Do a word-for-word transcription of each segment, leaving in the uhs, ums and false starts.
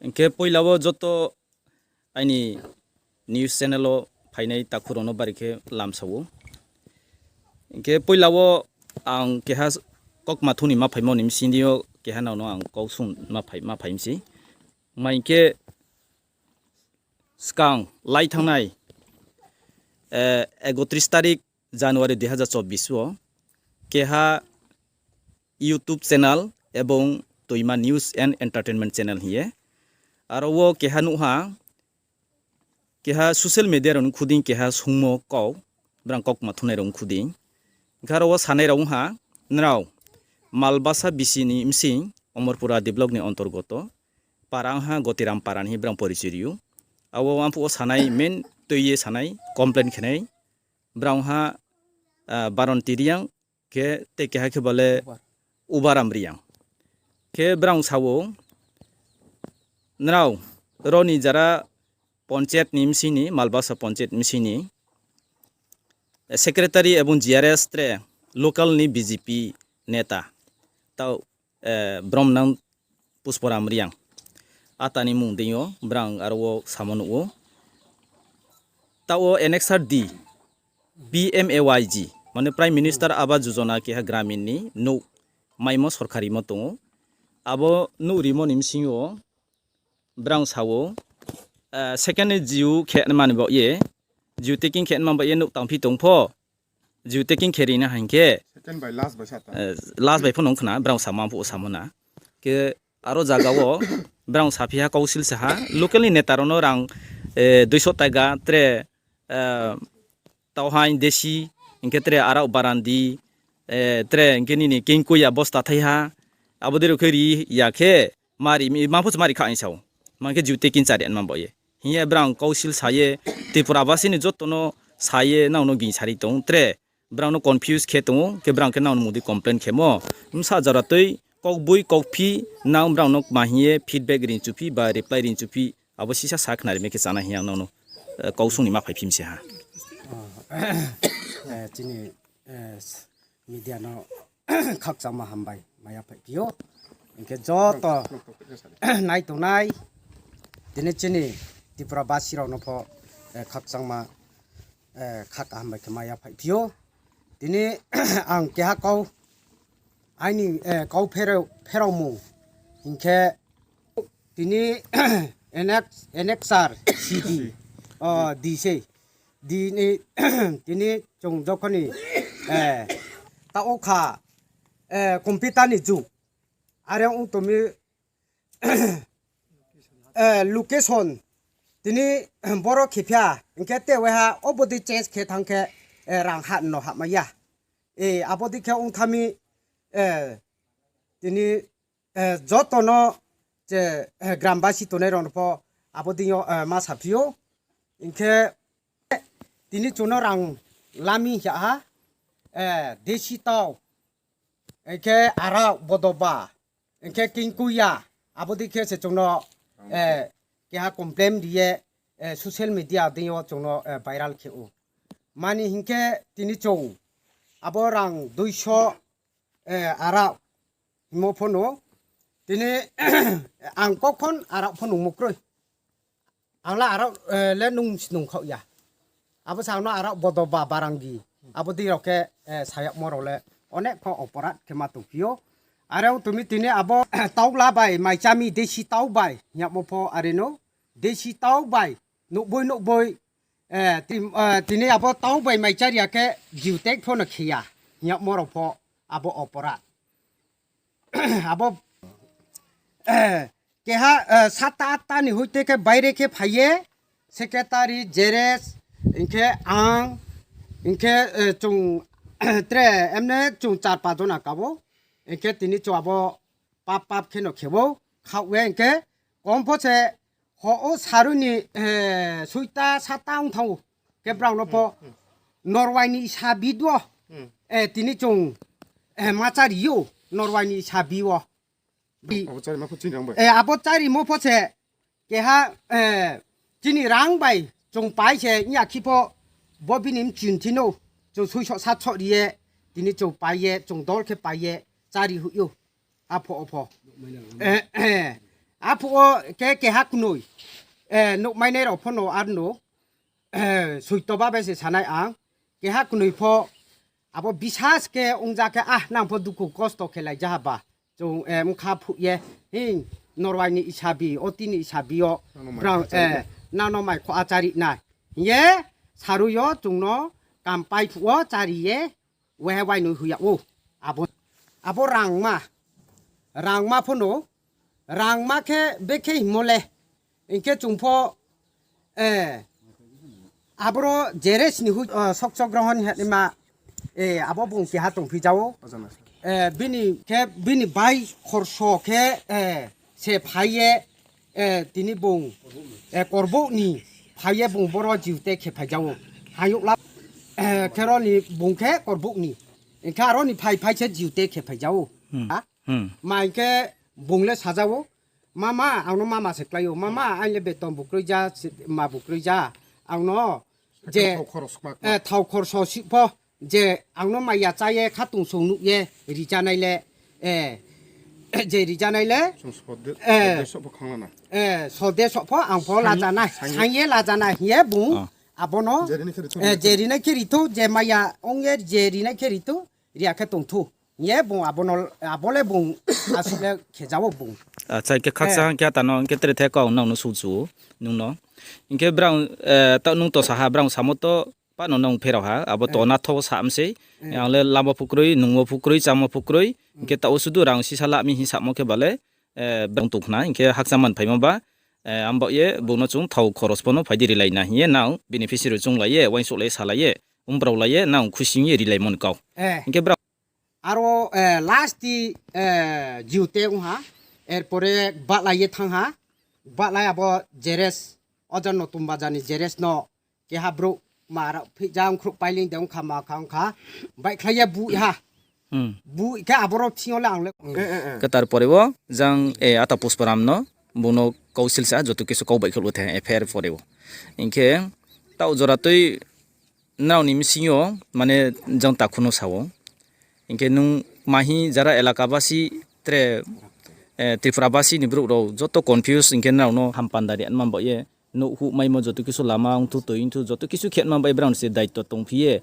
Hing khe poila wo joto aini news channel wo phainai takhu rao no bari khe lamsa ou. Hing khe poila wo ang keha kaukma thung ni ma phaimo ni bsing yo keha nrao no ang kau sung ma phai, ma phai mi sei. Mai hing khe skang lai thanngnai, eh, ekotris tarik January dui hazar chobbish wo keha YouTube channel ebong Toima News and Entertainment Channel hing ye. Aro wo keha nuh ha, keha social media rao ni khuding keha sungmo kau, brang kaukma thungnai rao ni khuding. Hing khe aro wo sanai rao ong ha, nrao Malbasa bisi ni bsing, Omorpura D block ni ontorgoto, para ong ha Gotiram para ni hing brang porichoi ri ou. Abo amphuh wo sanai main tui ye sanai, complain khenai, brang ha, ah, Baronti Reang, khe tei keha khe bale Ubaram Reang. Khe brang sa ou, nrao, ro ni jara panchayat ni bsing ni, Malbasa panchayat bsing ni, eh, secretary ebong G R S tre local ni B J P neta. Tao, eh, Bromnang Pusporam Reang. Ata ni mung deing yo, brang aro wo samo nuh ou. Tao N X R D, P M A Y G, mane Prime Minister Awas Yojana keha gramin ni nouh maimo sorkari mo tong ou. Abo nouh rimo ni bsing yo, brang sa ou, eh, second ni jiu khe nma ni baoh ye, jiu taking khe nma baoh ye nouh tangphi tong pho, jiu taking khe ri na hing khe, eh, last bai pho nung khna, brang samo phuh samo na. Khe aro zaga wo, brang saphi ha, council sa ha, local ni neta rao no rang, eh, duiso taga, tre, eh, tauhaing desi, hing khe tre arao barandi, eh, tre hing khe nini kingkuya bosta thaiha, abo dei rao khe ri ya khe, mari, ma pho se mari kha hing sa ou. Ma khe jiu taking chari nma baoh ye. Hing ye brang council sa ye, Tripura basi ni joto no sa ye, nang no ging sari tong, tre, brang no confuse khe tong ou, khe brang khe nang no mudi complain khemo. Bsa jora tui, kauboi, kauphi, nang brang no kma hing ye feedback ring chuphi, ba reply ring chuphi, abo sisa sa khnari mi khe chana hing ye ang nang no, eh, kau sung ni ma phai phim se ha. Eh, chini, eh, media no khakchangma hambai maya phaiphi ou. Hing khe joto nai tongnai, tini chini Tripura basi rao no pho, eh, khakchangma, eh, khak hambai khe maya phaiphi ou. Tini ang keha kau, aini, eh, kau pherao, pheraomung hing khe tini N X, N X R C D, o, di sei. Di ni, tini chung jokhon ni, eh, taoh kha, eh, computer ni jug. Are ong tong mi, eh, location, tini boro khephi ya, hing khe te waiha obodei change khe thanng khe, eh, rang ha no hahmai ya. Eh, abodei khe ong thanng mi, eh, tini, eh, joto no je, eh, gram basi tongnai rao no pho abodei yo, eh, ma saphi ou. Hing khe tini chung no rang lami hing khe ha, eh, desi tau, hing khe arao bodoba, hing khe kingkuya, abodei khe se chung no, eh, keha complain ri ye, eh, social media dei yo chung no, eh, viral khe ou. Mani hing khe tini chung abo rang duiso, eh, arao hingmo pho no, tini ang kokhon arao pho nungmo kroi. Ang le arao, eh, le nung snung khaoh ya. Abo sa ang no arao bodoba barangi. Abo dei rao khe, eh, sayagmo rao le onek pho oporat khe ma tongphi ou. Are ong tong mi tini abo taula bai maichami desi tau bai hing yagmo pho are no. Desi tau bai nouhboi nouhboi, eh, ti-, eh, tini abo tau bai maichari ya khe jiu take pho no khe ya hing yagmo rao pho abo oporat. Abo, eh, keha, eh, satta atta ni hoite khe baire khe phai ye, secretary, J R S, hing khe ang, hing khe, eh, chung, tre, emne chung char pach jona ka ou, hing khe tini chung abo pap pap khe no khe ou, khaoh ye hing khe, kom pho se, ho o sarui ni, eh, soita satta ong thanng ou, khe brao no pho, norwai ni sabi duo, eh, tini chung, eh, ma chári ou, norwai ni sabi wo. Bi- Abo chárimo pho chini rang bai. Eh, abo chárimo pho se, keha, eh, chini rang bai chung pai se, ong ya khe pho, bo bini mchin thino. Chung suisoh satsoh ri ye, tini chung pai ye, chung dol khe pai ye, chári hoih ou. Aphuh wo pho. Aphuh wo khe keha knoi, nouhmainai rao pho no arno, soito ba bai se sanai ang. Keha knoi pho abo bisas khe ongja khe, ah, nang pho dukhu kosto khe lai ja ha ba. Chung, bkha phuh ye, hing, norwai ni isabi, oti ni isabi yo, nang no mai khouh achari nai hing ye, sarui yo chung no kampai phuh wo chári ye, wehe wainoi hoih yag ou. Abo, abo rangma, rangma pho no, rangma khe bekhe hingmo le, hing khe chung pho, aboro Jeres ni hoih, sokcho grohon hingnaima, abo bung keha tongphi ja ou. Bini khe bini bai khorso khe, se phai ye, tini bung, korbouh ni phai ye bung boro jiute khe phai ja ou. Hayouh la, khe ro ni bung khe korbouh ni. Hing khe aro ni phai phai se jiute khe phai ja ou. Ma hing khe bung le sa ja ou, Mama, ang no mama se klái ou. Mama, aini le beton bu kroi ja, ma bu kroi ja. Ang no je, thao khorso si pho, je ang no maya chá ye, khatungsung nuh ye, ri ja nai le, je ri ja nai le, so de so pho ang pho la ja nai, saing ye la ja nai hing ye bung, abo no, je rinai khe ri thou, je maya ong ye je rinai khe ri thou, ri ya khe tong thou. Hing ye bung abo le bung asuh le khe ja ou bung. Acha, hing khe khakchang khe ata no hing khe tre the kau nang no suchu ou, nung no. Hing khe brang, taoh nung to sa ha, brang samo to pah no nung pherao ha, abo to na tho sa mi sei. Ang le lamo phu kroi, nungmo phu kroi, chámo phu kroi. Hing khe taoh wo sudu rang sisa la mi hing samo khe ba le, brang tong khna, hing khe hakchang man phaimo ba, ang baoh ye bung no chung thao khoros pho no phai di rilai na hing ye nang beneficiary chounglai ye, uaingsouhlai ye, salai ye, umbrao lai ye, nang khusi ong ye rilaimo ni kau. Hing khe brao Aro, last di, jiute ong ha, erpore gbahlai ye thanng ha, gbahlai abo Jeres, oja Notun Bazar ni Jeres no, keha brouh ma rao phih ja ongkhruh pailing de ong kha ma kha ong kha, baihkhlai ye buh ha. Buh khe aboro thing yo le ang le. Khe tarpore wo jang, ata Pusparam no, bung no kausil sa, joto kisu kau baihkhouh wo the, F I R pore wo. Hing khe, taoh jora tui nrao ni bsing yo, mane, jang takhu no sa ou. Hing khe nung kma hing jara elaka basi tre, Tripura basi ni brouh rao joto confuse hing khe nrao no hampanda ri anma baoh ye, nouh huh maimo joto kisu lama ongthu toi ongthu joto kisu khe anma baoh ye brang se daito tongphi ye,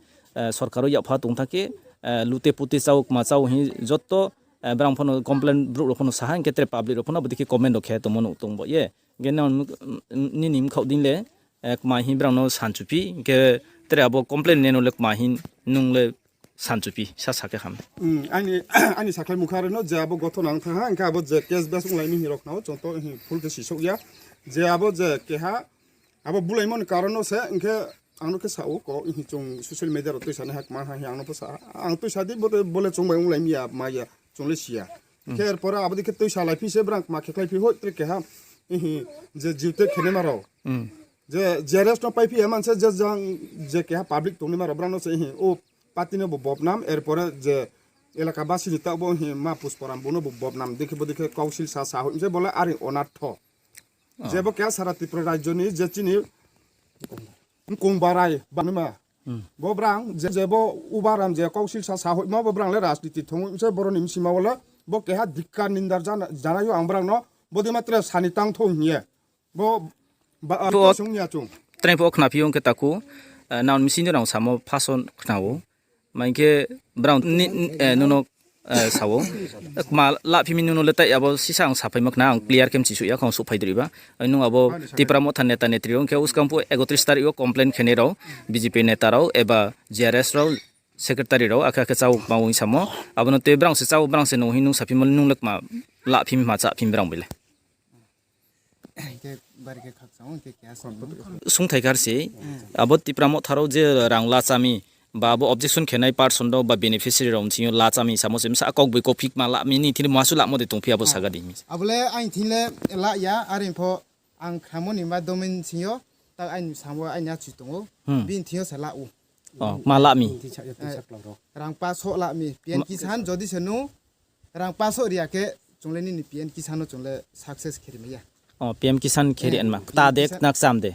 sorkar wo yakpha tong tha khe, lute pute chá ou kma chá ou hing joto, brang pho no complain brouh rao pho no sa ha, hing khe tre public rao pho no abo dei khe comment rao khe tongmo nouh tong baoh ye. Hing khe nini mkhaoh dei le, kma hing brang no sanchuphi, hing khe tre abo complain ne no le kma hing nung le sanchuphi, sa sa khe ham. Aini sakhlai mukha rao no je abo gothona ong thanng ha, hing khe abo je case base onglai mi hing rao khna ou, chung to hing full khe sisouh ya. Je abo je keha, abo bulaimo ni karon no se, hing khe ang no khe sa ou, ko hing chung social media rao tuisanai ha kma ha hing ang no pho sa ha. Ang tuisa di, bo le chung bai onglai mi ya, ma ya, chung le si ya. Hing khe erpore abo dei khe tuisa laiphi se brang kma khe khlaiphi hoi tre keha, je jiute khenaima rao. Je, Jeres no paiphi ya man se je jang, je keha public tongnaima rao brang no se hing, o party no bo bodnam, erpore je elaka basi ni taoh bo hing ma Pusparam bo no bo bodnam, dei khe bo dei khe kausil sa sa hoi mi se bo le are onartho. Je bo keha sara Tripura rajyo ni je chini mkong barai bangnaima. Bo brang, je, je bo ubaram je kausil sa sa hoihmo, bo brang le rajniti thong hoih mi se boro ni bsima wo le, bo keha dikkar nindar jana, janai yo ang brang no, bodei ma tre sani tang thou hing ye. Bo, ba, bo, sung ya chung. Tre pho khna phi ong khe takhu, nang bsing yo nang samo phaso khna ou. Ma hing khe brang ni, nung no, sa ou. Kma laphimi nung no le tai abo sisa ang saphaimo khna, ang clear khe mchisuh ya, khe ang souhphai dri ba. Nung abo Tipra Motha neta netri rao, hing khe uskang pho ekotris tarik wo complain khenai rao, B J P neta rao, eba G R S rao, secretary rao, akhe akhe chá ou kma ong samo. Abo no tei brang se chá ou, brang se nung hing nung saphimo le nung le kma laphimi ma cháphimi brang bai le. Sungthai kar se, abo Tipra Motha rao je rang la chá mi, ba abo objection khenai person rao ba beneficiary rao bsing yo la chá mi samo se, bsa kau boi kau phikma la mi ni thini masu lamo de tongphi abo saga di mi. Abo le aini thing le la ya, are pho ang khnamo ni ma domain sing yo, ta aini samo aini achu tong ou, bini thing yo se la ou. Kma la mi. Rang paso la mi, P M Kisan, jodi se nung rang paso ri ya khe, chung le nini P M Kisan no chung le success khe ri mai ya. P M Kisan khe ri anma. Kta de, kna kcham de.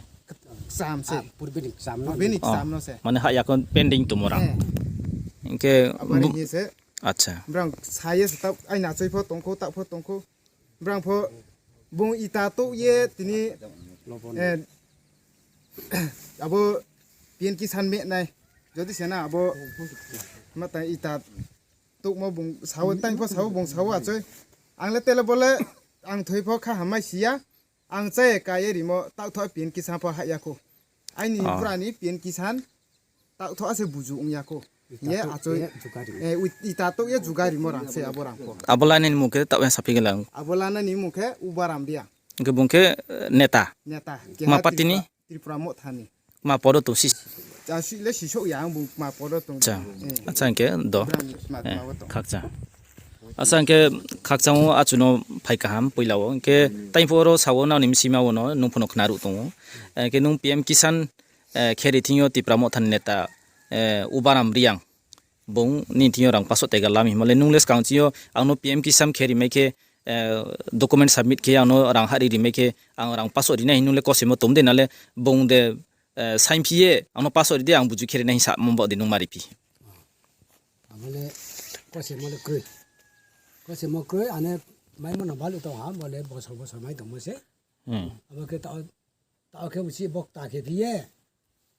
Kcham se. Ah, purbe ni kcham no. Purbe ni kcham no se. Mane hah ya kho pending tongmo rang. Eh. Hing khe abo bu-, hing ye se. Acha. Brang sa ye se taoh, aini achoi pho tong khou, taoh pho tong khou. Brang pho bung ita touh ye tini, eh, abo P M Kisan me nai. Jodi se na abo mata ita touhmo bung sao, tang pho sao, bung sao achoi. Ang le tele bo le ang thoi pho kha hamai si ya. Ang chá ye ka ye rimo taoh thoh P M Kisan pho hah ya khou. Aini bura ni P M Kisan taoh thoh se buju ong ya khou. Ye achoi, eh, ita touh ye juga rimo rang se abo rang pho. Abo lanai ni mung khe taoh ya saphi gelang. Abo lanai ni mung khe Ubaram Reang. Hing khe bung khe, eh, neta. Neta. Kma party ni? Tripura Motha ni. Kma podo tong si? Asi le sisouh ya, ang bung kma podo tong. Acha. Eh. Acha, hing khe do. Khakchang. Acha, hing khe khakchang wo achu no phai kaham poila wo. Hing khe tang pho oro sao nrao ni bsima wo no nung pho no khnaruh tong ou. Eh, hing khe nung P M Kisan, eh, khe ri thing yo Tipra Motha ni neta, eh, Ubaram Reang. Bung nini thing yo rang pasoh tega lam himo le nung le skang ching yo ang no P M Kisan khe ri mai khe, eh, document submit khe ang no rang hah ri ri mai khe ang rang pasoh ri nai hing nung le kosemo tong de na le bung de, eh, saingphi ye ang no pasoh ri de ang buju khe ri nai hing samo baoh de nung ma ri phi. Abo le kosemo le kroi. Kosemo kroi ane maimo no balu tong ha, bo le bosor bosor mai tongmo se. Hmm. Abo khe taoh, taoh khe usi bokta khe phi ye.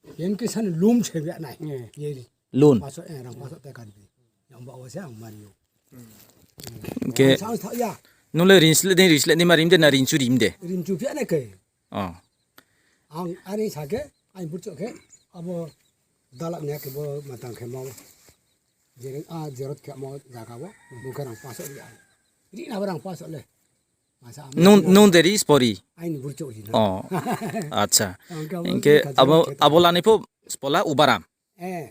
P M Kisan lum se bia nai. Eh. Ye ri. Lum. Pasoh, eh, rang pasoh teka ri. Yang ba wo se ang mari ou. Hing khe ang sa thaoh ya. Nung le rin sleh dei, rin sleh dei ma rim de na rin chu rim de? Rin chu phi ya nai khe. Oh. Ang are sa khe, ang burchouh khe, abo dalak ni khe bo matang khe mau. Jereng, ah, jerot khe mau jaga wo, bung khe rang pasoh ri ang. Ri na bo rang pasoh le. Masa ang nung, nung de ri spori? Aini burchouh si na. Oh. Acha. Ang khe abo, hing khe abo, abo lanai pho spola Ubaram. Eh.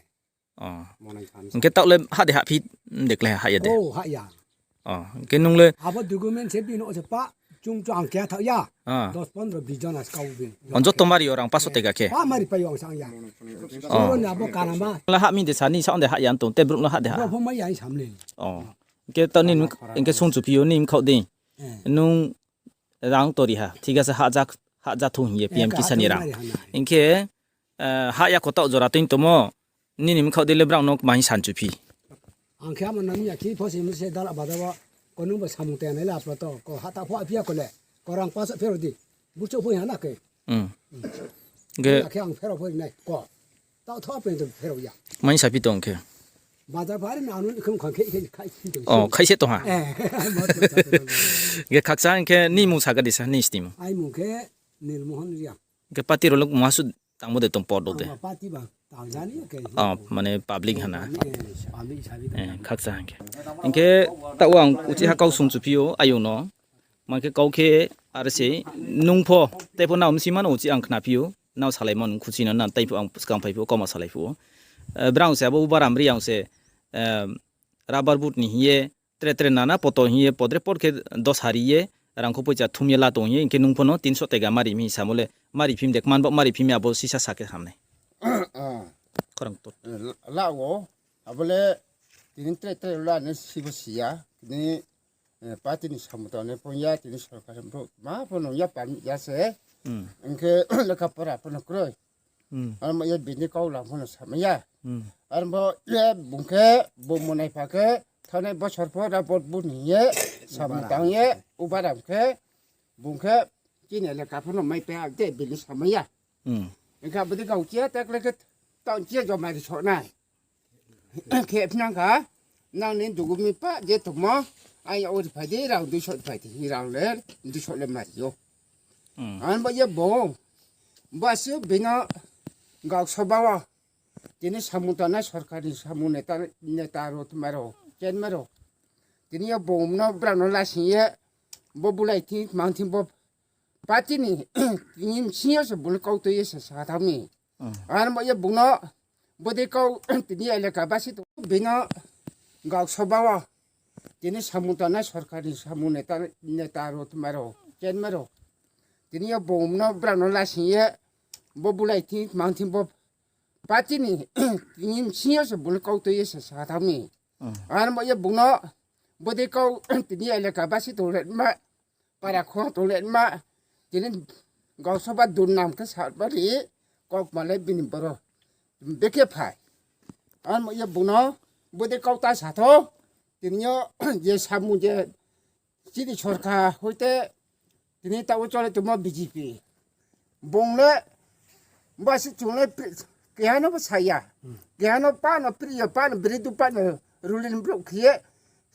Oh. Hing khe taoh le hah de hah phi, de kle hah ya de? Oh, hah ya. Oh, hing khe nung le abo document se bini o se pa, chung chung ang khe thaoh ya. Ah. Dos pondro bis jon as kau bin. On joto mari yo rang pasoh tega khe? Pa mari pai yo ang sang ya. Oh. Suro ni abo kanama. La hah mi de sani sa on de hah ya tong, te brouh no hah de hah? Bo pho mai ya samle. Oh. Hing khe taoh ni, hing khe sung chu phi yo ni mkhaoh de. Eh. Nung rang to ri ha, thik ase, hah ja, hah ja thung hing ye, eh, P M Kisan ni rang. Hing khe, eh, hah ya kho taoh jora tui tongmo, nini mkhaoh dei le brao no kma hing sanchu phi. Ang khe amo nang ya khe pho se, se dala bada wo, ko nung bo samung tei nai la aplo to, ko hata pho aphi ya ko le, ko rang pasoh phero di, burchouh pho ya na khe. Hmm. Hing khe ya khe ang phero pho nai, ko. Taoh tho phen to phero ya. Mai sa phi tong khe. Bazar phari na anu khum khang khe, khe, khai phi tong. Oh, khai se tong ha. Eh, mo to sa to. Hing khe khakchang hing khe ni mung sa ga di sa, ni sni mung. Ai mung khe Nilmohon Reang. Hing khe party rao le mungha su tangmo de tong por do de. Ang party ba tang jani khe. Oh, mane public hana. Eh, public sabi. Eh, khakchang hing khe. Hing khe taoh wo ang uchih ha kau sung chu phi ou, ayong no. Ma khe kau khe are se, nung pho, tei pho nrao bsima no uchih ang khna phi ou, nrao salaimo nung khusi no, na tei pho ang skang phai phi ou, kauma salai phi ou. Eh, brao se abo Ubaram Reang se, eh, rubber boot ni hing ye, tre tre nana poto hing ye, podre pod khe dos hari ye, rangkho poicha thum ye la tong hing ye, hing khe nung pho no tinso tega mari mi samo le, mari phim de, kman bo mari phim ye abo sisa sa khe ham nai. Ah. Khorang to. Eh, la wo, abo le tini tre tre la ni sibo si ya, tini eh, party ni samung tang ni pho ya, tini sorkar ni brouh ma pho no ya pal ya se. Hmm. Hing khe lekha pora pho no kroi. Hmm. Aro mo ye bini kau lang pho no samai ya. Hmm. Aro bo ye bung khe, bung monai pha khe, thanai bosor pho da bot bu ni ye, samung tang ye, Ubaram khe, bung khe, chini lekha pho no mai pe a de bini samai ya. Hmm. Hing khe abo dei kau chia, tak le khe, tang chia joma ri so nai. Khe phnang kha, nang ni dugu mi pa je tongmo, ai ya ori phai di, rang dui so phai di, rang le, dui so le mari yo. Hmm. Ang bo ye bo, bo asi bino gak soba wo, tini samung tangnai sorkar ni samung neta, neta rao tma rao, chen ma rao. Tini yo bo no brao no lasing ye, bo bulai thing, mang thing bo, party ni, tini bsing yo se bung le kau tui ye se sa thang mi. Hmm. Ang bo ye bung no, bo dei kau, tini elaka basi tong, bino gak soba wo, tini samung tangnai sorkar ni samung neta, neta rao tma rao, chen ma rao. Tini yo bo no brao no lasing ye, bo bulai thing, mang thing bo, party ni, tini bsing yo se bung le kau tui ye se sa thang mi. Hmm. Ang bo ye bung no, bo dei kau, tini elaka basi tong le ma, para kho tong le ma, tini gak soba durnam khe sa bari, Kaukma le bini boro. Bekhe phai. Amo ye bung no, bodei kau ta sa tho. Tini yo je samung je chini sorkar hoite, tini taoh wo chole tongmo B J P. Bung le, basi chung le pri-, keha no bo sa ya. Keha no pa no pri ya, pa no bri du pa no rulin brouh khe ye.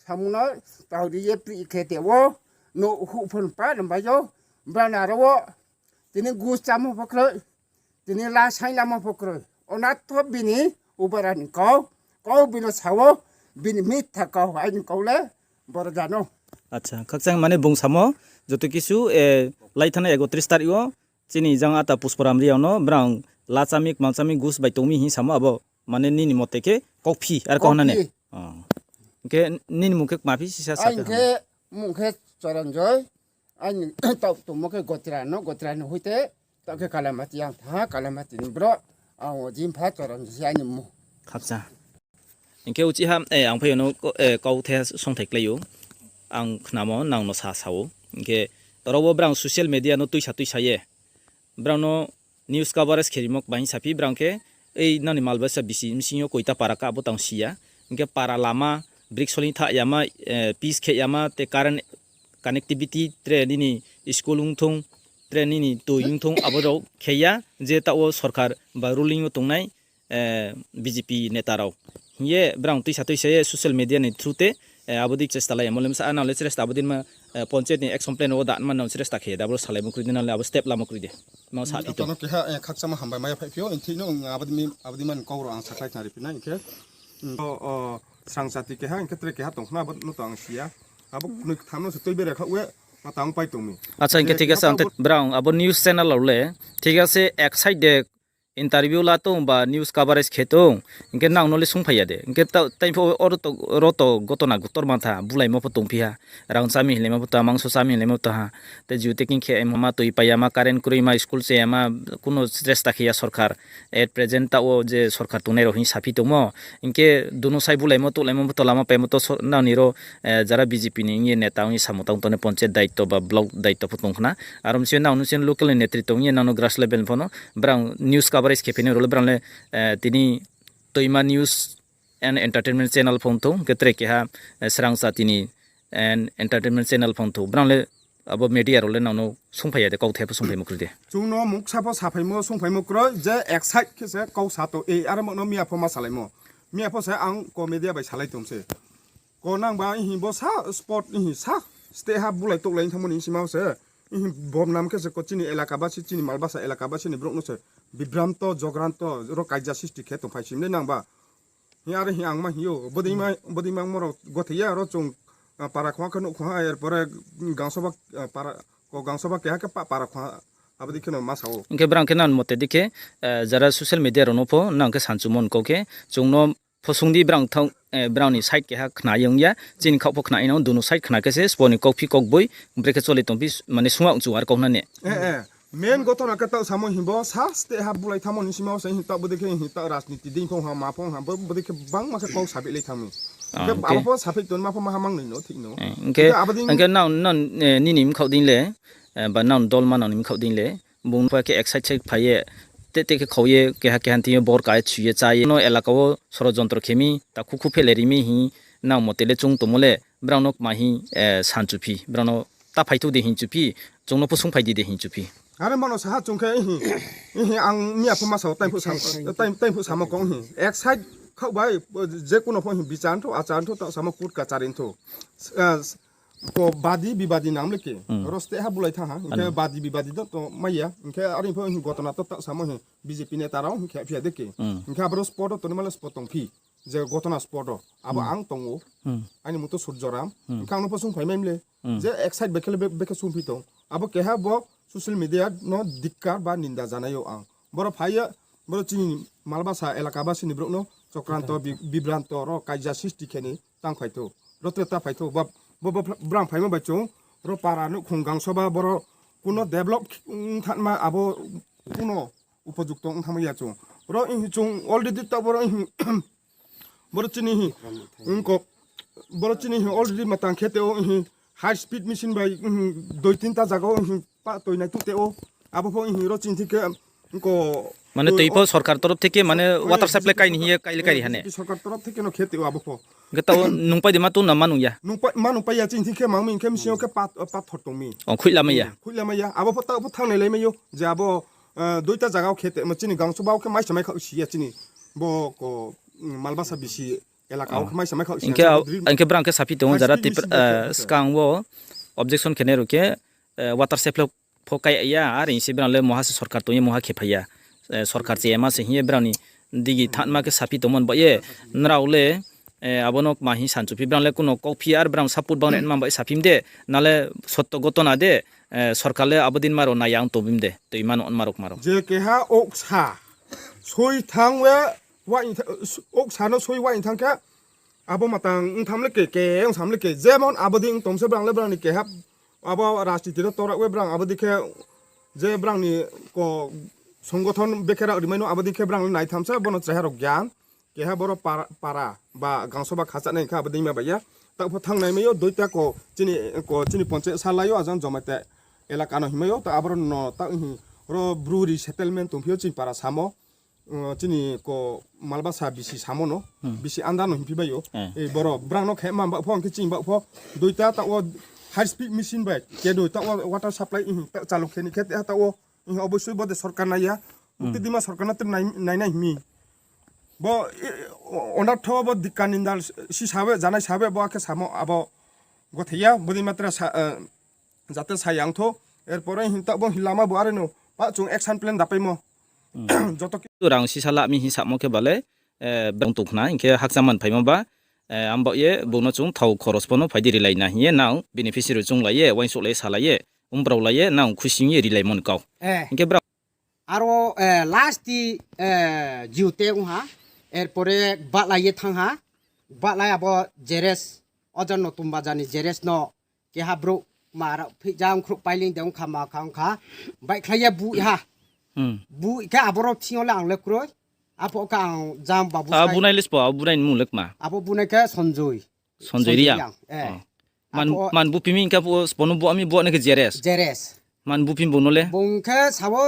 Samung no tau ri ye pri khe te wo. No hu phon pa no bai yo. Bana ro wo. Tini gus chamo pho kroi, tini la saing lamo pho kroi. Ona to bini ubara ni kau, kau bini sao, bini mitha kau, aini kau le, boro jano. Acha, khakchang mane bung samo, joto kisu, e, lai thana ekotris tarik wo, chini jang ata Pushparam ri yao no, brang la chami, kmang chami gus bai tongmi hing samo abo, mane nini mote khe, kauphi, ar kau hna ne. Kauphi. Oh. Hingkhe nini mung khe kma phi sisa sa. Aini khe mung khe Choranjoy. Aini taoh tongmo khe Gotra no, Gotra no hoite, taoh khe Kalamati ang tha, Kalamati ni brouh, ang o Jimpha Choranjoy se aini mung. Khakcha. Hingkhe uchi ha, e, ang phai no ko-, e, kau the songthai klai ou. Ang khnamo nang no sa sa ou. Hingkhe oro wo brang social media no tuisa tuisa ye. Brang no news coverage khe rimo kbai hing saphi brang khe, ei nani malbasa bisi bsing yo koita para ka abo tang si ya. Hingkhe para lama, brik soling tha yama, eh, pitch khe yama, te current connectivity, tre nini school ong thung, tre nini toi ong thung, abo rao khe ya, je taoh wo sorkar ba ruling wo tongnai, eh, B J P neta rao. Hing ye brang tuisa tuisa ye social media ni through te, eh, abo dei chesta lai ya. Mo le msa anao le chesta abo dei ma, eh, panchayat ni action plan wo da ma nao chesta khe ya. Da abo salai mo kroi de, nao le abo step lamo kroi de. Nao sa phi tong. Atono keha, eh, khakchangma hambai maya phai phi ou, hing thik no, abo dei mi, abo dei man kau rao ang sakhlai khnari phi nai, hing khe, mm, o, o, srang jati keha, hing khe tre keha tong khna, abo no to ang si ya. Abo knoi ktham no se tui bere kha we, ma tang pai tong mi. Acha, hing khe thik ase, ang te brang abo news channel rao le, thik ase, excite de, interview la tong ba news coverage khe tong, hing khe nang no le sungphai ya de. Hing khe ta-, tai pho oro to, oro to gotona gutor mantha, bulaimo pho tongphi ha, rang chami hinlaimo pho tong ha, mangso chami hinlaimo tong ha. Te jute king khe ma toi pai ya ma, current kroi ma, school che ya ma, kuno chesta khe ya sorkar. At present taoh wo je sorkar tongnai rao hing saphi tongmo. Hing khe duno sai bulaimo, tulaimo, tolama paimo to so-, nang ni ro, eh, jara B J P ni hing ye neta ong ye samung tang tone panchayat daityo ba block daityo pho tong khna. Aro mse nang no sin local ni netri tong ye nang no grass level pho no. Brang news coverage khe phi ni rao le brang le, eh, tini Toima News and Entertainment Channel phone thou, hing khe tre keha, eh, Srang Jati ni and Entertainment Channel phone thou. Brang le abo media rao le nang no sungphai ya de, kauthai pho sungphaimo kroi de. Chung no muksa pho saphaimo, sungphaimo kroi, je excite khe se kau sa to, ei, aro mo no miya pho ma salaimo. Miya pho se ang ko media bai salai tong se. Ko nang ba ihi bo sa sport ihi sa state ha bulai touhlai thangmo ni sima se. Ihi bomnam khe se ko chini elaka basi, chini malbasa elaka basi ni brouh no se bibranto, jogranto, ro kaija sisti khe tongphai sim le nang ba. Hi are hi ang ma hi ou. Bodei ma, bodei ma mo ro gothei ya ro chung, ah, para khwa khe nouh khwa ha, er pore gangsoba, ah, para, ko gangsoba keha khe pa-, para khwa, abo dei khe no ma sa ou. Hing khe brang khe nang mote dei khe, eh, jara social media rao no pho nang khe sanchumon kau khe, chung no pho sung di brang thang, eh, brang ni side keha khna ye ong ya, chini khaoh pho khna ye nang, duno side khna khe se, spo ni kauphi kauboi, brekhe chole tongphi, mane sungha ong chung ar kau hna ne. Eh, eh. Main gotona khe taoh samo himbo, sa state ha bulai thangmo ni sima se hing taoh bodei khe hing taoh rajniti dei phong ha, ma phong ha, bo-, bodei khe bangma khe kau sabi lai thang mi. Ah, hing khe abo pho saphik ton ma pho ma ha mang noi no thik no. Eh, hing khe, hing khe abo dei hing khe nang, nang, eh, nini mkhaoh dei le, eh, ba nang dol ma nang ni mkhaoh dei le, bung pho khe excite se phai ye, te, te khe khau ye, keha, keha thing yo bor ka ye, chu ye, cha ye, no elaka wo sorojontro khe mi, ta khu khu phehlai ri mi hing, nang mote le chung tongmo le, brang no kma hing, eh, sanchuphi, brang no ta phai thu de hing chuphi, chung no pho sungphai di de hing chuphi. Are mano saha chung khe, ihi, ihi, ang miya pho ma sao, tai phuh sam-, tai, tai phuh samo kong hi. Excite khaoh bai, je kuno pho hi bichar ntho, achar ntho, taoh samo kut kachari ntho. Eh, ko badi bibadi nang le ke. Hmm. Ro state ha bulai thang ha. Hing khe ano badi bibadi do to maya. Hing khe are pho hi gotona to taoh samo hi B J P neta rao hing khe phia de ke. Hmm. Hing khe aboro spot o tongni male spot tongphi. Je gotona spot o. Abo hmm ang tong ou. Hmm. Aini mung to Surjoram. Hmm. Hing khe ang no pho sungphai mai mle. Hmm. Je excite bekhe le be-, bekhe sungphi tong. Abo keha bo social media no dikkar ba ninda janai ou ang. Boro phai ye, boro chini malbasa elaka basi ni brouh no chokranto, bi-, bibranto ro kaija sisti khe ni tang phai thou. Ro tre ta phai thou. Ba, bo, bo, brang phaimo bai chung, ro para nouhkhong gangsoba boro kuno develop ong thanma abo kuno upojukto ong thangma ya chung. Ro ihi chung already ta boro ihi, boro chini hi, ongko, boro chini hi already matang khe te o ihi high speed machine bai, ihi doi tinta jaga o ihi pa toi nai tu te o. Abo pho ihi ro chini thik khe ongko Mane tui pho sorkar torof theke mane water supply kai ni hing ye kai le kai ri ha ne? Sorkar torof theke no khe tui o abo pho. Hing khe taoh nung pai di ma tong na ma nung ya? Nung pai, ma nung pai ya chini thing khe mang mi hing khe msing yo khe pat, pathor tong mi. O, khuihlamai ya? Khuihlamai ya. Abo pho taoh pho thanng nai lai mai ou. Je abo, eh, duita zaga wo khe te, chini Gangsoba wo khe maisa mai khaoh si ya chini. Bo ko, mm, Malbasa bisi elaka wo khe maisa mai khaoh si ya. Hing khe brang khe saphi tong ou jara skang wo objection khe nai rao khe, eh, water supply pho kai ya, are hing se brang le moha se sorkar tong ye moha khe phai ya. Eh, sorkar chaya ma se hing ye brang ni digi thanngma khe saphi tongmo ni baoh ye, nrao le, eh, abo no kma hing sanchuphi brang le kuno kauphi ar brang support bang nai ma bai saphi mde, na le sotto ghotona de, eh, sorkar le abo din ma rao nai ya ong tongbi mde, tui ma no ma rao kma rao. Je keha oksa, soi thanng we, wa in tha-, oksa no soi wa in thanng khe, abo matang ongtham le ke, ke ongtham le ke, jemon abo dei ongtong se brang le brang ni keha, abo rajniti no tora we brang abo dei khe, je brang ni ko songothon bekhe rao rimai no abo dei khe brang le naitham se, bono chreha rao gyan, keha boro para, para ba Gangsoba khacha nai khe abo dei ma bai ya. Taoh pho thanng nai mai ou, duita ko chini, ko chini ponchayat salai ou, ajang Jamatia elaka no hingmai ou, taoh aboro no taoh hing ro Bru resettlement tongphi ou chini para samo. Chini ko Malbasa bisi samo no, bisi anda no hingphi bai ou. Boro brang no khe ma baoh pho, hing khe chini baoh pho, duita taoh wo high speed machine bai, kedoi taoh wo water supply, taoh chalu khe ni khe, taoh wo, obosoi bo de sorkar nai ya. Bukti dima sorkar no tre nai, nai nai hing mi. Bo, onartho bo dikka nindal si sabe, janai sabe, bo akhe samo abo gothai ya, bodei ma tre sa, jate sa yang thou, erpore hing taoh bo hing lama bo are no, pa chung action plan dapaimo. Joto ki- Rang sisa la mi hing samo khe bale, brang tong khna, hing khe hakcha man phaimo ba, ang baoh ye bung no chung thao khoros pho no phai di rilai na hing ye nang beneficiary chounglai ye, uaingsouhlai ye, salai ye, umbrao lai ye, nang khusi hing ye rilaimo ni kau. Hing khe brao Aro, last di, Jute ong ha, erpore gbahlai ye thanng ha, gbahlai abo Jeres, ojon no Tumbaja ni Jeres no keha brouh ma rao phih jang khrouh pailing de ong kha ma kha ong kha, baihkhlai ye buh ha. Buh khe aboro thing yo le ang le kroi, apho khe ang jang babu. Abo bunai le sbo, abo bunai ni mung le kma? Abo bunai khe Sonjoy. Sonjoy Reang. Man buphi mi hing khe sbo no buah mi buah nai khe Jeres. Jeres. Man buphi bung no le? Bung khe sa wo,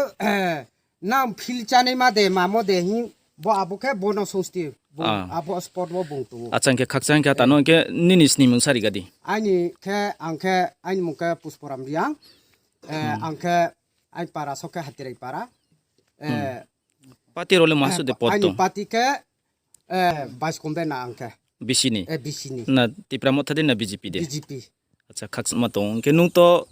nang phil chánai ma de, mamo de hing, bo abo khe bo no sungsti. Abo spot wo bung tong ou. Acha, hing khe khakchang khe tano hing khe nini snimung sa ri ga di. Aini khe, ang khe, aini mung khe Pusporam Reang. Ang khe, aini para so khe Hatirai para. Party rao le maha suh de pot tong? Party khe, Baiskondai na ang khe. BC ni? BC ni. Na Tipra Motha de na BJP de? BJP. Acha, khakchangma tong. Hing khe nung to,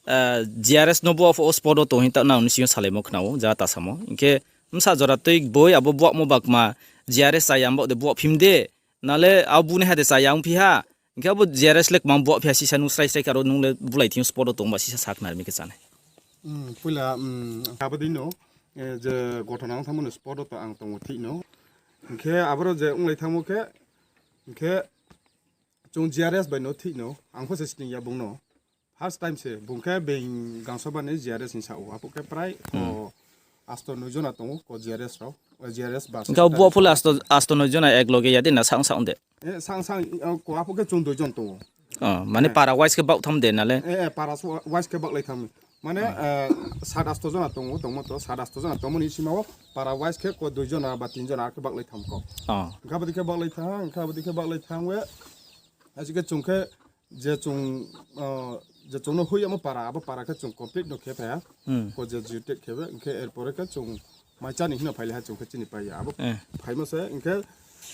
GRS no bo pho spot wo tong hing taoh nang ni sing yo salaimo khna ou, ja ta samo. Hing khe bsa jora tui boi abo buahmo ba kma GRS chaya baoh de buah phim de, na le abo bunaiha de chaya ongphi ha. Hing khe abo GRS le kma buah phi ha sisa nung srai srai khe aro nung le bulai thing yo spot wo tong ba sisa sa khna ri mi khe chánai. Poila, abo dei no, je gothona ong thanngmo ni spot wo to ang tong ou thik no. Hing khe aboro je onglai thanngmo khe, hing khe chung GRS bai no thik no, ang pho se sning ya bung no. First time se, bung khe being Gangsoba ni GRS hing sa ou, aphuh khe prai ko asto noi jona tong ou, ko GRS rao, GRS ba. Hing khe abo buah pho le asto, asto noi jona ek loge ya de na sang sang de? Sang sang, ko aphuh khe chung dui jon tong ou. Mane para wise khe baoh tham de na le? Para wise khe baohlai tham. Mane, sat asto jona tong ou, tongmo to sat asto jona tongmo ni sima wo para wise khe ko dui jona ba tin jona khe baohlai tham kau. Hing khe abo dei khe baohlai tham, hing khe abo dei khe baohlai tham we, achi khe chung khe je chung, je chung no hoih yamo para, abo para khe chung complete no khe phai ha. Ko je jutet khe we, hing khe erpore khe chung mai chá ni hing no phailai ha chung khe chini pai ya. Abo phaimo se, hing khe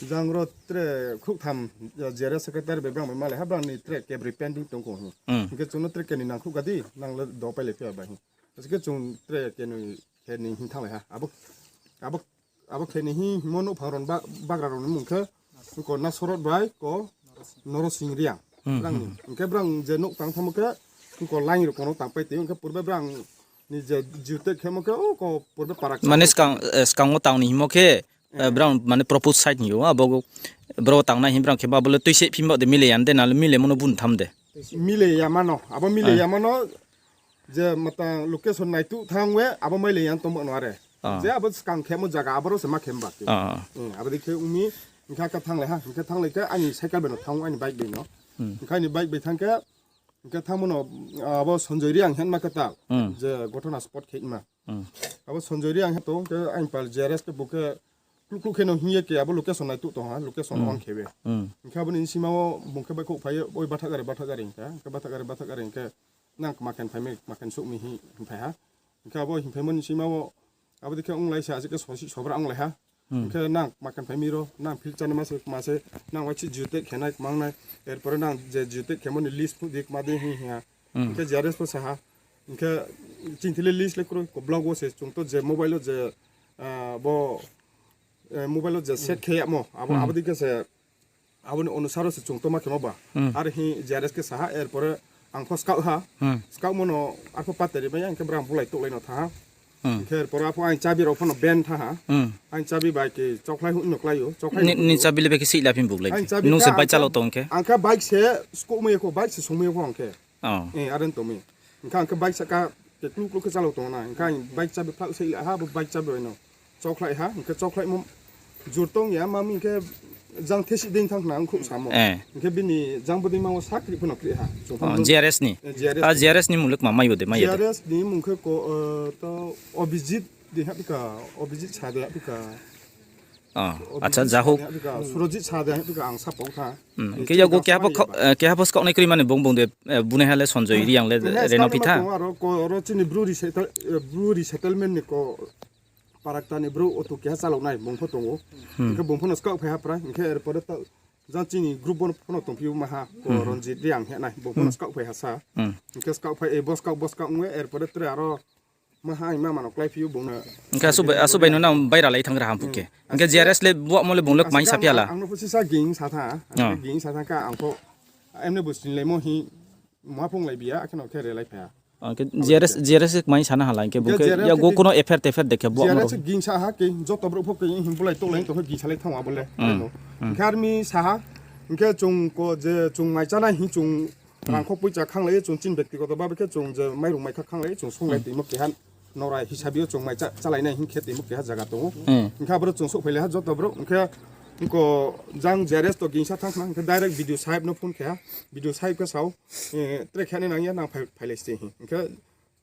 jang ro tre khrouhtham, GRS secretary bai brang bai malai ha, brang ni tre kebroi pending tong kho hing. Hing khe chung no tre keni nangkhruh ga di, nang le do pailai phi ya bai hing. Achi khe chung tre keni, keni hing thannglai ha. Abo, abo khe ni hing hingmo nouhphang rao ni bagra rao ni mung khe, ko Nasorot bai ko Norosing Reang. Brang ni. Hing khe brang je nouh tang thanngmo khe, ko line rao ko no tangpai tong ou, hing khe purbe brang ni je jutet khemo khe, o ko purbe para mane skang, skang wo tang ni hingmo khe, brang mane propose side hing ou, abo bro tangnai hing brang khe ba abo le tuise phim baoh de mile ya de na le milemo no bun tham de? Mile ya ma no, abo mile ya ma no, je matang location naituh thanng we, abo maile ya tongmo no are. Je abo skang khemo zaga, aboro se ma khe mba. Abo dei khe ong mi, hing khe khe thannglai ha, hing khe thannglai khe aini cycle bai no thanng ou, aini bike bai no. Hing khe aini bike bai thanng khe, hing khe thanngmo no, abo Sonjoy Reang hingma khe ta, je gothona spot khe ma. Hmm. Abo Sanjoy Reang he tong khe aini pal J R S khe bo khe kluh kluh khe no hing ye ke abo location nai tuh tong ha, location on khe be. Hmm. Hing khe abo ni sima wo bung khe baihkhouh phai ye, oi batha gari, batha gari hing khe, hing khe batha gari, batha gari hing khe nang kma khe phai mi, kma khe souh mi hing phai ha. Hing khe abo hing phaimo ni sima wo abo dei khe onglai se, asik khe sosi sobra onglai ha. Hmm. Hing khe nang kma khe phai mi ro, nang field chánai ma se, kma se, nang waichih geotag khe nai, kma ong nai, er pore nang je geotag khemo ni lease phuh di, kma di hing hing ha. Hmm. Hing khe J R S pho sa ha. Hing khe chini thing le lease le kroi, ko block wo se chung to je mobile wo je, ah, bo, eh, mobile wo je set khe yamo, abo, abo dei khe se, abo ni onusar wo se chung to ma khemo ba. Hmm. Are hing J R S khe sa ha, er pore ang pho skaoh ha. Hmm. Skaohmo no arpho pateri bai ya, hing khe brang bulai touhlai no thanng ha. Hmm. Hing khe er pore apho aini chabi rao pho no ben thanng ha. Hmm. Aini chabi bai ke chokhlai houh no klái ou, chokhlai ni, ni chabi le be khe sih la phi buklai. Nung se bike chálao tong khe? Ang khe bike se skouhmai ya kho, bike se sungmai ya kho ang khe. Oh. Eh, are tong mi. Hing khe ang khe bike sahka ke kluh kluh khe chálao tong na. Hing khe ang bike chabi phlak se la ha, bo bike chabi bai no chokhlai ha, hing khe chokhlaimo jur tong ya, ma mi hing khe jang thesih dei thanng khna ongkhouh samo. Eh. Hing khe bini jang bo dei ma wo sakri pho no kri ha. Chung pho J R S ni? Eh, J R S ni. J R S ni mung le kma mai yo de, mai ya de? J R S ni mung khe ko, eh, to Abhijit de ha phi ka, Abhijit sa de ha phi ka. Oh, acha, jahou. Surojit sa de ha phi ka, ang sa pao tha. Hmm, hing khe yago keha pho skaoh nai kroi mani bung bung de, eh, bunaiha le Sanjoy Reang le reno phi tha. Aro ko, aro chini Bru resettle-, eh, Bru resettlement ni ko Parakta ni brouh auto keha chálao nai, bung pho tong ou. Hmm. Hing khe bung pho no skaoh phai ha prai, hing khe er pore to jang chini group bo pho no tongphi ou maha, ko Ranjit Reang hing nai, bung pho no skaoh phai ha sa. Hmm. Hing khe skaoh phai, eh, bo skaoh, bo skaoh ong ye, er pore tre aro maha hing ma mano kláiphi ou bung no. Hing khe asuh bai, asuh bai no nang baira lai thanng ra ham phuh khe. Hing khe J R S le buamo le bung le kmai sa phi ha la? Ang no pho sisa ging sa tha, ging sa tha khe ang pho, emne bo sinilaimo hing, ma phung lai bi ya, akhe no khe re lai phai ha. J R S, J R S kmai sa na ha la, hing khe bung khe yago kuno F I R T F I R de khe buamo rao. J R S ging sa ha khe, joto brouh pho khe hing bulai touhlai tong khe ging sa lai thanng abo le. Hing khe army sa ha, hing khe chung ko je chung mai chánai hing chung rangkho poicha khanglai ye chung chini bektigoto babe khe chung je mairung maikha khanglai ye chung sunglai toimo keha nora hisabi yo chung mai chá-, chálai nai hing khe toimo keha zaga tong ou. Hing khe aboro chung souhphai lai ha joto brouh, hing khe ko jang J R S to gingsa thanng khna, hing khe direct B D O saheb no phone khe ha, B D O saheb khe sa ou, eh, tre khe nai nang ya, nang phai, phai lai se hing. Hing khe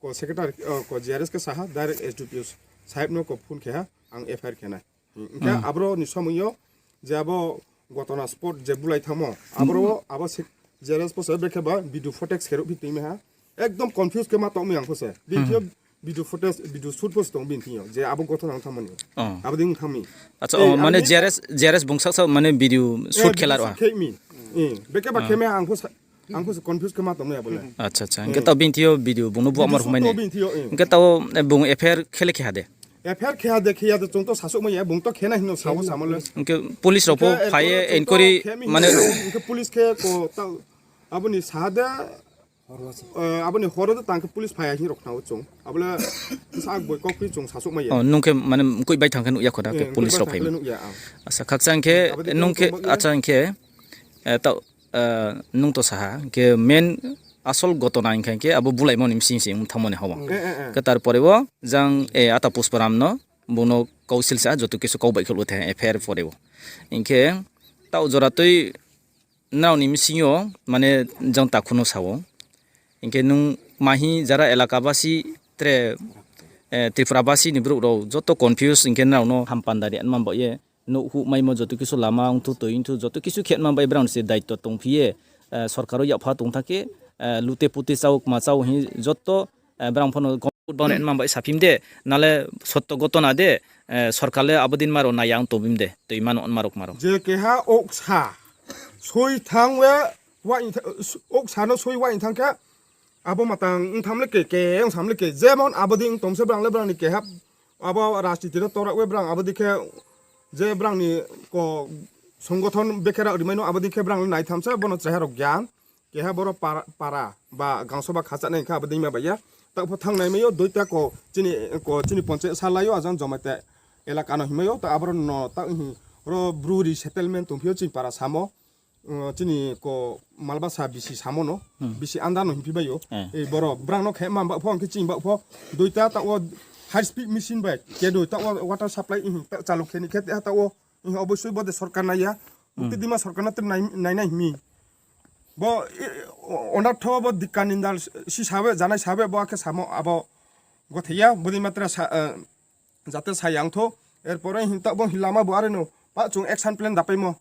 ko secretary, oh, ko J R S khe sa ha, direct S D P O saheb no ko phone khe ha, ang F I R khe nai. Hing khe aboro ni somoi yo je abo gotona spot je bulai thanngmo, aboro abo se J R S pho se brekhe ba video footage khe ruhphi tongmai ha. Ekdom confuse khe ma tongmai ang pho se. Bini thing yo video footage, video shoot pho se tong bini thing yo. Je abo gotona ong thanngmo ni. Abo dei ong thanng mi. Acha, mane J R S, J R S bung sak sak mane video shoot khe la ro ha. Brekhe ba khe mai ang pho se confuse khe ma tongmai abo le. Acha, acha. Hing khe taoh bini thing yo video bung no buamar humai ni. Hing khe taoh bung F I R khe le khe ha de? F I R khe ha de, khe ya de, chung to sasouhmai ya, bung to khe nai hing no sa ou samo le. Hing khe police rao pho phai ye enquiry mane. Hing khe police khe ko taoh abo ni sa ha de, abo ni hor wo de tang khe police phai ya hing rao khna ou chung. Abo le sa boi kauphi chung sasouhmai ya. Nung khe mane mkoih bai thanng khe nuh ya kho da khe police rao phai ma. Acha, khakchang khe nung khe, acha, hing khe, taoh nung to sa ha, hing khe main asol gotona hing khe abo bulaimo ni bsing se ong thanngmo ni ha ou. Khe tar pore wo jang, ata Pusparam no, bung no kausil sa, joto kisu kau baihkhouh le the F I R pore wo. Hing khe taoh jora tui nrao ni bsing yo, mane jang takhu no sa ou. Hing khe nung mahi jara elaka basi tre, Tripura basi ni brouh rao joto confuse, hing khe nrao no hampanda ri anma baoh ye, nouh huh maimo joto kisu lama ongthu, toi ongthu, joto kisu khe anma baoh ye brang se daityo tongphi ye, sorkar wo yakpha tong tha khe, lute pute chá ou, kma chá ou hing joto, brang pho no gom bang re anma baoh ye saphi mi de, nale sotto gotona de, sorkar le abo dei ma rao nai ya ong tongphi mi de, toi ma no anma rao kma rao. Je keha oksa, soi thanng ye, oksa no soi wa thanng khe, abo matang ong tham le ke, ke ong sam le ke, jemon abo dei ong tong se brang le brang ni keha, abo rajniti no tora ye brang abo dei khe, je brang ni ko songothon bekhe rao rimai no abo dei khe brang le nai tham se, bo no chreha rao gyan, keha boro para, para ba gangsoba khacha nai hing khe abo dei ma bai ya. Taoh pho thanng nai mai yo, duita ko chini, ko chini ponchayat sa lai yo, ajang Jomatia elaka no hingmai yo, taoh aboro no taoh hing ro Bru resettlement tongphi yo chini para samo. Chini ko Malbasa bisi samo no, bisi anda no hingphi bai yo. Boro brang no khe ma baoh pho, hing khe chini baoh pho, duita taoh wo high speed machine bai, kedoi taoh wo water supply hing taoh chalok khe ni khe taoh wo, hing oboisoi bo de sorkar nai ya. Bukti dima sorkar no tre nai, nai nai hing mi. Bo, onartho bo dikka nindal si sabe, janai sabe bo akhe samo abo Gothai ya, bodei matra sa, eh, jate sa yang tho. Erpore hing taoh bo hing lama bo are no. Pa chung action plan dapaimo.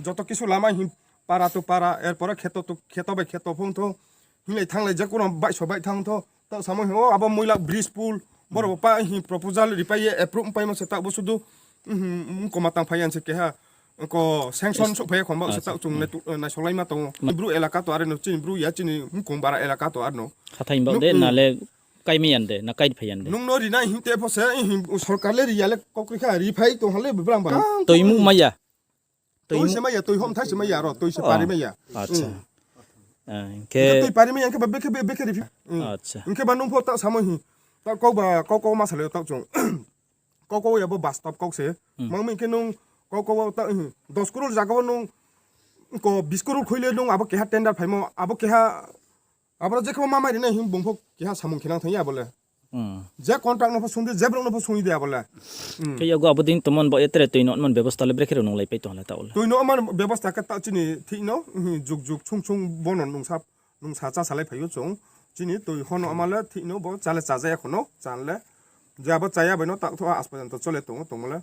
Joto kisu lama hing para to para, erpore kheto to, kheto bai kheto phung tho. Hinglai thanglai je kono baihso baih thang tho. Taoh samo hing, o abo moila bridge pool. Boro bo pa hing proposal ripai ye approve paimo se taoh bo sudu. Mkoma tang phai yan se keha. Ko sanction souhphai ya khon ba se taoh chung nai tu, eh, naisolai ma tongo. Bru elaka to are no, chini bru ya, chini mkong bara elaka to are no. Hathai bau de, na le kai mai yan de, na kai phai yan de. Nung no ri nai hing te pho se, hing sorkar le ri ya le kau kri kha, ri phai tong ha le brang ba. Toi mu mai ya. Toi se mai ya, toi hom thai se mai ya ro, toi se pari mai ya. Acha. Ah, hing khe toi pari mai ya, hing khe ba bekhe, be-, bekhe ri phi. Acha. Hing khe ba nung pho taoh samo hing. Taoh kau ba, kau kau ma sa le taoh chung. Kau kau ya bo bastop kau se. Mang mi hing khe nung kau kau taoh hing. Dos crore zaga wo nung ko bis crore khui le nung abo keha tender phaimo, abo keha Aboro je khe bo ma mai ri nai hing bung pho keha samung khe nang thang ya abo le. Je contract no pho sung di, je brouh no pho sung di abo le. Khe yago abo dei tongmo ni baoh ye tre toi no man bebosta le brekhe rao nung lai pai tong ha le taoh le. Toi no man bebosta khe taoh chini thik no, juk juk chung chung bo no nung sa, nung sa chá salai phai ou chung. Chini toi ho no ama le thik no bo chá le chá ja ya kho no, chá le. Je abo chá ya bai no taoh tho aspajanto chole tong ou tongmo le.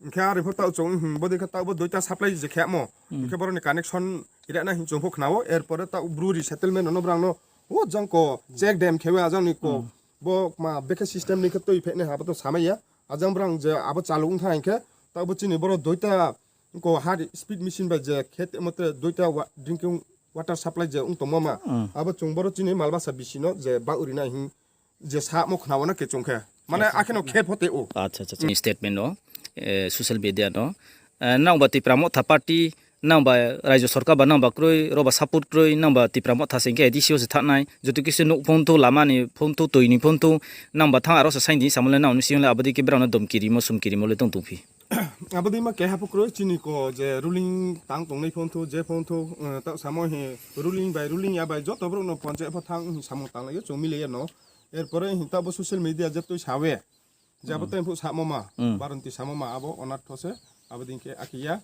Hing khe are pho taoh chung, bodei khe taoh bo duita supply je khe mo. Hing khe boro ni connection ira na hing chung pho khna ou, erpore taoh bru resettlement no brang no, o jang ko check dam khe ou ajang ni ko. Bo ma bekhe system ni khe toi phe nai ha, abo to samai ya. Ajang brang je abo chalu ong tha hing khe, taoh bo chini boro duita ko ha speed machine bai je khe te mo te duita wa-, drinking water supply je ong tongmo ma. Abo chung boro chini malbasa bisi no je ba uri nai hing je samo khna wo no khe chung khe. Mane akhe no khe pho te ou. Acha, acha, acha. Statement no, eh, social media no. Eh, nang ba Tipra Motha party, nang ba Raijo Sorkar ba nang ba kroi, ro ba support kroi, nang ba Tipra Motha se hing khe A D C o se thanng nai. Joto kisu nouh phone thu, lama ni phone thu, toi ni phone thu, nang ba thanng aro se saing di samo le nang ni sing le abo dei khe brao no domki rimo, sumki rimo le tong tong phi. Abo dei ma keha pho kroi, chini ko je ruling tang tongnai phone thu, je phone thu, eh, taoh samo hi ruling bai ruling ya bai joto brouh no ponchayat pho thanng hing samung tanglai ou, chung milai ya no. Erpore hing taoh bo social media je tui sa ye. Je abo tei phuh samo ma, baranti samo ma abo onartho se, abo dei khe akhe ya,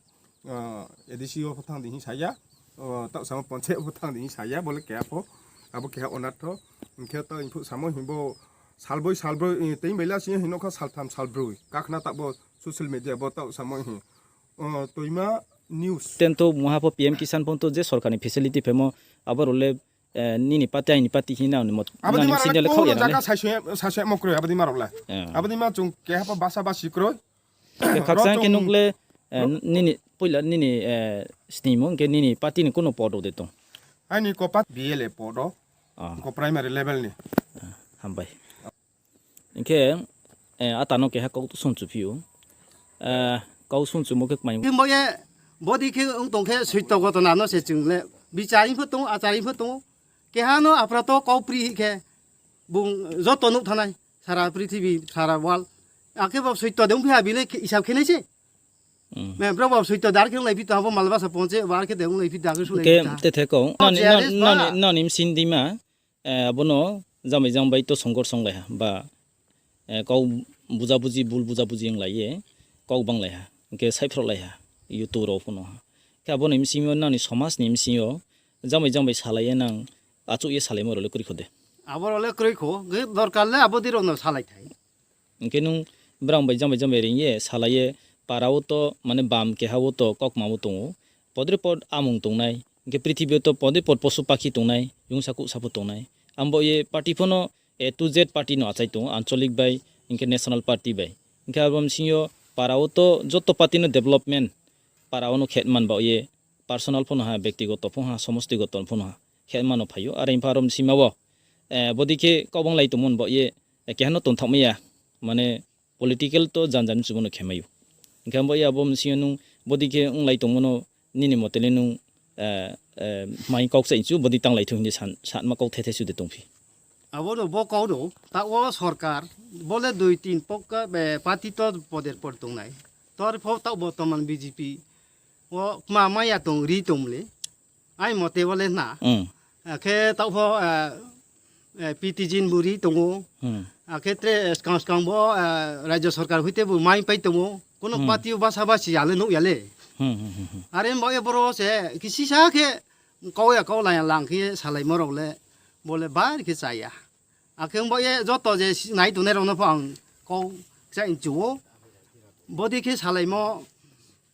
ah, A D C o pho thanng di hing sa ya, ah, taoh samo ponchayat pho thanng di hing sa ya, bo le keha pho, abo keha onartho, hing khe taoh phuh samo hing bo salbroi, salbroi, eh, tei bai la sing hing no kha saltham salbroi, kakhna taoh bo social media bo taoh samo hing, ah, Toima News. Ten to muha pho P M Kisan phone to je sorkar ni facility phaimo, abo rao le eh, nini party, aini party hing nang ni mot-, abo nang dei ni ma sing rao le le khau ya kunu na le. Jaga saisoi, saisoi mo kroi, abo dei ma rao le. Eh. Abo dei ma chung keha pho basa basi kroi. Khe khakchang khe nung le, eh, nini, poila nini, eh, snimung khe nini party ni kunu pod rao de tong? Aini ko pat B L A pod rao. Ah. Ko primary level ni. Ah, hambai. Hing khe, eh, ata no keha kau sungchu phi ou. Eh, kau sungchumo khe kmai. Khe bo ye, bodei khe ong tong khe soito ghotona no se chung le bichar hing pho tong ou, achar hing pho tong ou. Keha no aphra to kau pri hing khe, bung joto nuh thanai, sara prithibi, sara world. Akhe bo soito de ong phi ha bile khe isab khe nai se. Hmm. Me bro bo soito dar khe ong lai phi ta, bo malbasa ponche, bar khe de ong lai phi ta, khe sulai phi ta. Khe te the kau. Nani, nani, nani msing di ma. Eh, abo no jambai jambai to songkor songlai ha, ba, eh, kau buja buji, bul buja buji onglai ye, kau banglai ha, hing khe saihphrohlai ha, YouTube rao pho no ha. Khe abo ni bsing yo, nang ni somaj ni bsing yo, jambai jambai salai ye nang, achouh ye salaimo rao le kroi kho de. Abo rao le kroi kho, ge dorkar le abo dei rao no salai thai. Hing khe nung brang bai jambai jambai reing ye, salai ye, para wo to, mane bam keha wo to, kaukma wo tong ou. Podre pod amung tongnai, hing khe prithibi yo to podre pod posu pakhi tongnai, yungsa kuhsa pho tongnai. Abo ye party pho no, A to Z party no achai tong ou, ancholik bai, hing khe national party bai. Hing khe abo bsing yo para wo to joto party no development, para wo no khe man ba ye, personal pho no ha, bektigoto pho ha, somostigoto pho no ha, khe man no phai ou. Are hing pha aro bsing ma wo, eh, bodei khe kau banglai tongmo ni ba ye, eh, keha no tongthaohmai ya, mane, political to jan jan chumo no khe mai ou. Hing khe abo ye abo bsing yo nung bodei khe onglai tongmo no nini mote le nung, eh, eh, mai kau kchaih chu bodei tanglai thou hing di san, sanma kau the the su de tong phi. Abo no bo kau no, taoh wo sorkar, bo le dui tin pok ka, be, party to poder pod tongnai. Tor pho taoh bo toman B J P, wo kma maya tong ri tong le. Ai mote wo le na. Hmm. Akhe taoh pho, eh, eh, P T Jin bo ri tong ou. Hmm. Akhe tre, eh, skang skang bo, eh, rajyo sorkar hoite bo mai pai tong ou. Kono Hmm. party basa basi ya le nuh ya le. Hmm, hmm, hmm, hmm. Are bo ye boro se kisi sa khe kau ya kau la ya lang khe salaimo rao le bo le bar khe cha ya. Akhe ong bo ye joto je si-, nai tongnai rao no pho ang kau kchai mchu ou. Bodei khe salaimo,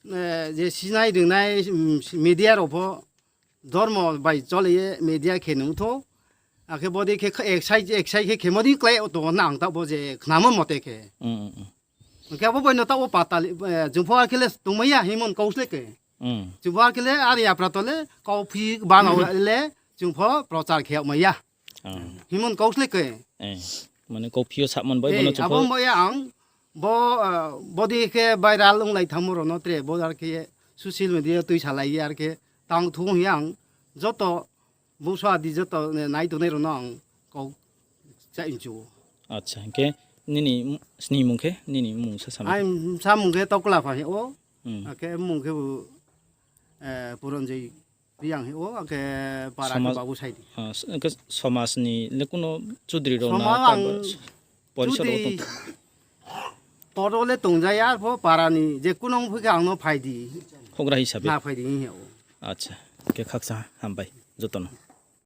eh, je sinai ringnai, mm, media rao pho dormo bai chole ye media khe nung thou. Akhe bodei khe kha-, excite, excite khe khemo dei klái tong na ang taoh bo je khnamo mote khe. Hmm, hmm, hmm. Hing khe abo bai no taoh wo patali, eh, chung pho ar khe le tongmai ya, himon kau sle khe. Hmm. Chung pho ar khe le ar yapra to le, kauphi bana le, chung pho prochar khe yagmai ya. Ah. Himon kau sle khe. Eh, mane kauphi yo samon bai, eh, bono chung abo pho mo ya ang, bo, eh, bodei khe viral onglai thangmo rao no tre, bo ar khe social media tui salai ye ar khe tang thung hing ye ang, joto Bungso adi joto, eh, nai tongnai rao no ang kau chai mchu ou. Acha, hing khe nini m-, sni mung khe, nini mung sa samung khe? Aini samung khe Tokla pha hing ou, hmm, akhe mung khe bo, eh, Puranjoy Reang hing ou, akhe para khe Babu Saidi. Ah, s-, hing khe somaj ni le kuno chudri rao na, somaj ang poriso rao chudri tong. Toro le tongja ya, arpho para ni je kuno ongphi khe ang no phai di. Houhgra hisabe? Na phai di hing ou. Acha, hing khe khaksa hambai joto no.